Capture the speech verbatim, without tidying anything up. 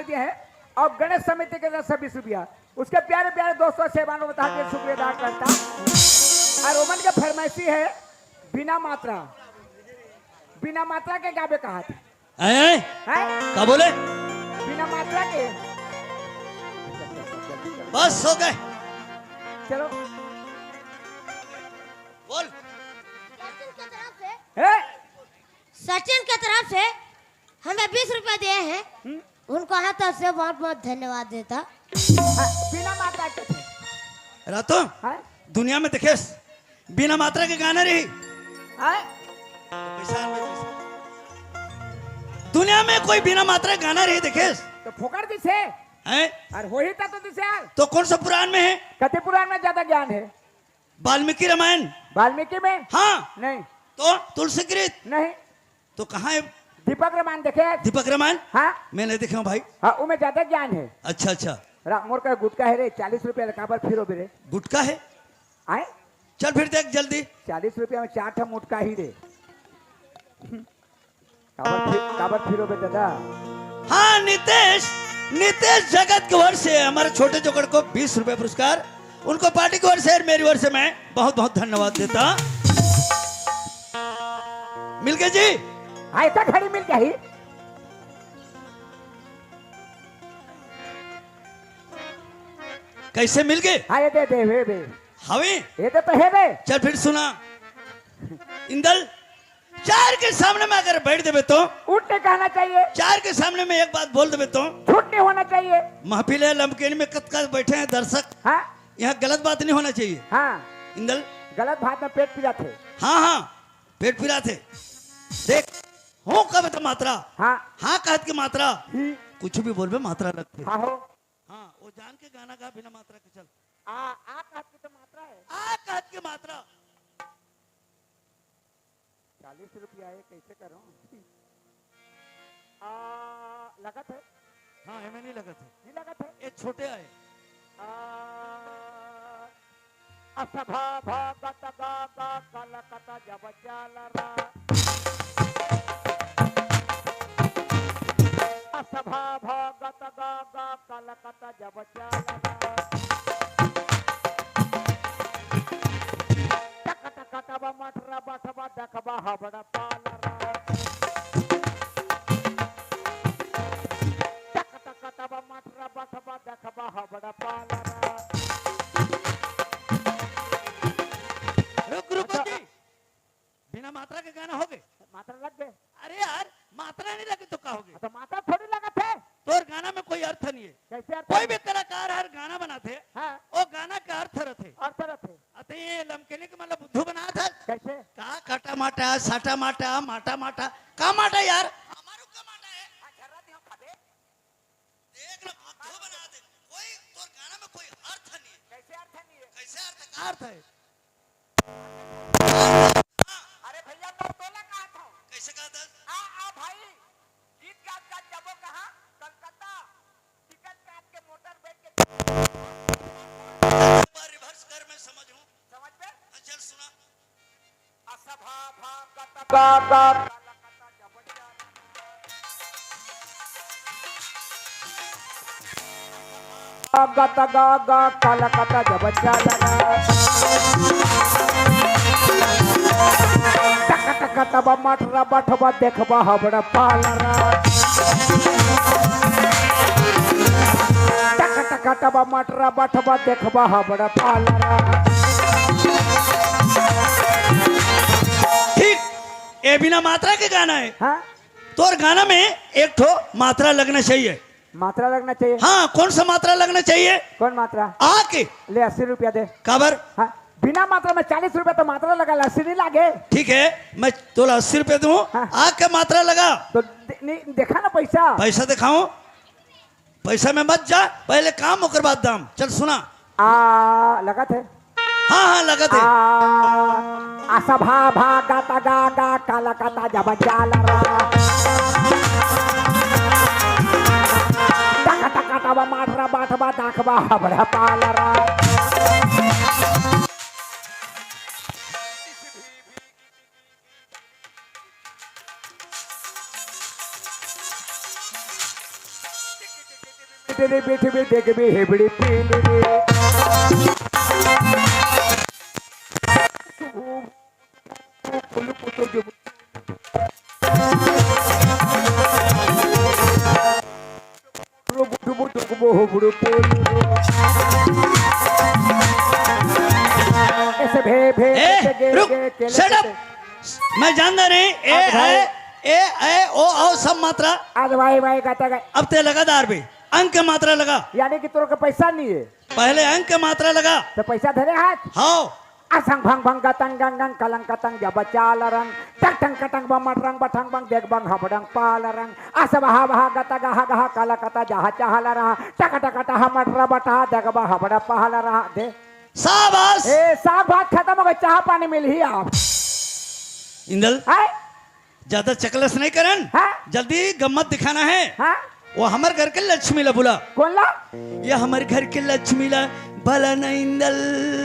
देते हैं और गणेश समिति के तरफ से बीस रुपया। उसके प्यारे प्यारे दोस्तों से मानो बता के शुक्रिया अदा करता। और ओमन के फरमाइशी है बिना मात्रा, बिना मात्रा के गावे कहा था। हैं? है का बोले? बिना मात्रा के। बस हो गए। चलो। बोल। सचिन की तरफ से है सचिन की तरफ से हमें बीस रुपए दिए हैं। उनको हाथ से बहुत बहुत धन्यवाद देता। हाँ, बिना मात्रा के थे। रातो, है दुनिया में देखेस बिना मात्रा के गाना रही। है दुनिया में कोई बिना मात्रा के गाना रही देखेस? तो फोकट दिसे। हैं? और वही था तो दिसे यार। तो कौन सा पुराण में है? कति पुराण में ज्यादा ज्ञान है? वाल्मीकि रामायण। वाल्मीकि में? हाँ। नहीं। तो तुलसीकृत। नहीं। तो कहाँ है? दीपक रामायण देखे? दीपक रामायण। हाँ। मैं नहीं देखा हूँ भाई। हाँ, उमें ज्यादा ज्ञान है। अच्छा अच्छा। रा-, मोर का गुटका है रे, चालीस रुपया ले काबर फिरो बे रे। गुटका है? आए? चल फिर देख जल्दी। चालीस रुपया में चार ठा मोटका ही रे। काबर फिर, काबर फिरो बे दादा। हाँ नितेश, नितेश जगत की ओर से हमारे छोटे जोकड़ को बीस रुपए पुरस्कार, उनको पार्टी की ओर से और मेरी ओर से मैं बहुत बहुत धन्यवाद देता। मिल गए जी। हाँ, इतना खड़ी मिल गई। कैसे मिल गए? हाँ, ये दे दे हे बे। हवे। ये दे तो हे बे। चल फिर सुना। इंदल, चार के सामने में अगर बैठ देवे तो, उठ नहीं कहना चाहिए। चार के सामने में एक बात बोल देवे तो, झूठ नहीं होना चाहिए। महफिल है लमकेन में कत कत बैठे हैं दर्शक, हाँ। यहाँ गलत बात नहीं होना चाहिए। हाँ। इंदल। गलत बात में पेट पिराथे। हाँ हाँ, पेट पिराथे। देख, हो कब तो मात्रा। हाँ। हाँ कहत की मात्रा। ही। कुछ भी बोलबे मात्रा लगते। हाँ हो। हाँ, वो जान के गाना गा बिना मात्रा के चल। आ, आ कहत की तो मात्रा है। आ कहत की मात्रा। चालीस रुपया है, कैसे करूं? आ, लगत है? हाँ, हमें नहीं लगत है। नहीं लगत है? ये छोटे आए। आ, असभा भगत गा गा कलकत जब चाल रा। असभा भगत गा गा कलकत जब चाल रा। टक टक टब मटरा बटवा देखबा हबड़ा पाल रा। टक टक टब मटरा बटवा देखबा हबड़ा पाल रा। रुक रुक जी। बिना मात्रा के गाना हो गए। मात्रा लग गए। अरे यार, मात्रा नहीं लगे तो का हो गए? तो मात्रा थोड़ी लगत है। तोर गाना में कोई अर्थ नहीं है। कैसे अर्थ कोई है? भी कलाकार हर गाना बनाते, हाँ। वो गाना का अर्थ रहते। अर्थ रहते। अते ये लमकेने के मतलब बुद्धू बना था। कैसे? का काटा माटा, साटा माटा, माटा माटा, का माटा यार? हमारू का माटा है? हाँ, झर्रा दी हम खाबे। देख लो, बुद्धू बना दे। कोई तोर गाना में कोई अर्थ नहीं है। कैसे अर्थ नहीं है? कैसे अर्थ का अर्थ है? अरे भैया, तो तोला कहा था। कैसे कहा था? आ, आ भाई, गीत गात गात जाबो कहाँ? कलकत्ता। टिकट काट के मोटर बैठ के एक बार रिवर्स कर, मैं समझ हूँ। समझ में? हाँ, चल सुना। असभा भागत गा गा कलकत्ता जब चल। गत गा गा कलकत जब चल रा। टक टक तब मटरा बठबा देखबा हबड़ पाल रा। टक टक तब मटरा बठबा देखबा हबड़ पाल रा। ठीक, ये बिना मात्रा के गाना है। हाँ, तोर गाना में एक ठो मात्रा लगना चाहिए। मात्रा लगना चाहिए। हाँ, कौन सा मात्रा लगना चाहिए? कौन मात्रा? आ के। ले अस्सी रुपया दे। काबर? हाँ, बिना मात्रा में चालीस रुपया तो मात्रा लगा, अस्सी नहीं लागे। ठीक है, मैं तोला अस्सी रुपया दूँ। हाँ। आ के मात्रा लगा। तो दे, नहीं, देखा ना पैसा। पैसा दिखाऊं? पैसा में मत जा, पहले काम ओकर बाद दाम। चल सुना। आ, लगत है। हाँ हाँ, लगत है। आ, असभा भागत गा गा कलकत जब चल रा। टक टक तब मटरा बठबा देखबा हबड़ पाल रा। रे बैठबे देखबे हेबड़ी पील रे। ऐसे भे भे ए, के- के- रुक, के- के- shut up। मैं जानता नहीं, ए, हाँ, भाई। ए, ए, ए, ओ, औ, सब मात्रा। आज भाई, भाई, कहता है। अब ते लगातार भी अंक मात्रा लगा। यानी कि तोर के पैसा नहीं है। पहले अंक मात्रा लगा। तो पैसा धरे हाथ। हाँ। असंग भंग भंग गतंग गंग गंग कलंग कतंग जब चाल रंग। टंग टंग कटंग बमट रंग बठंग बंग देख बंग हबडंग पाल रंग। अस बहा बहा गत गहा गहा कल कत जहा चाहल रहा। टक टक टह मटर बटा देख बहा बड़ा पहल रहा। दे। शाबाश। ए, साग भात खत्म हो गए, चाह पानी मिल ही आप। इंदल, है? ज्यादा चकलस नहीं करन। हाँ? जल्दी गम्मत दिखाना है। हाँ? वो हमर घर के लक्ष्मी ला बुला। कौन ला? ये हमर घर के लक्ष्मी ला। भला नहीं इंदल।